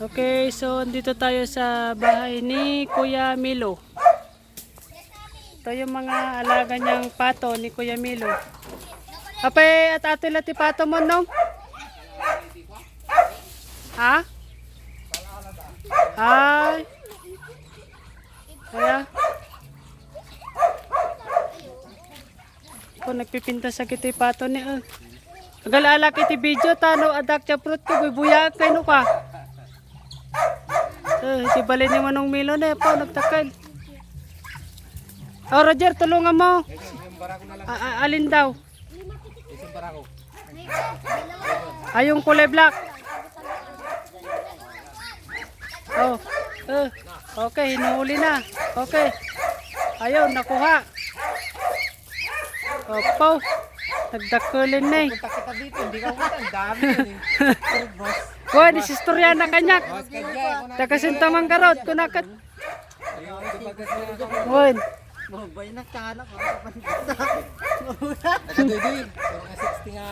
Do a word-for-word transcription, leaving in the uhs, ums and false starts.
Okay, so andito tayo sa bahay ni Kuya Milo. Ito yung mga alaga niyang pato ni Kuya Milo. Apay, at ato la ti pato mo, no? Ha? Ay. Kaya? Ako, nagpipintas sa kiti pato ni, ah. Agalala kiti video, tano, adak siya fruit ko, bubuyaag kay no ka. Eh, di bali ni Manong Milo na, po, nagtakal. Oh, Roger, tulungan mo. A- a- alin daw? Ay, yung kulay black. Oh, eh, okay, hinuhuli na. Okay. Ayun, nakuha. Opo. Nagdakulin na eh. Punta kita dito, hindi ka pumunta. Ang dami yan eh. Pero boss, Kuha, isistorya na kanya. Boss, kanya, ako na. Taga Sintamang Garot, kunakat. Wen. Mabay na, tsaka na, mga kapatid. Nakaduyduyog. Mga sixty nga.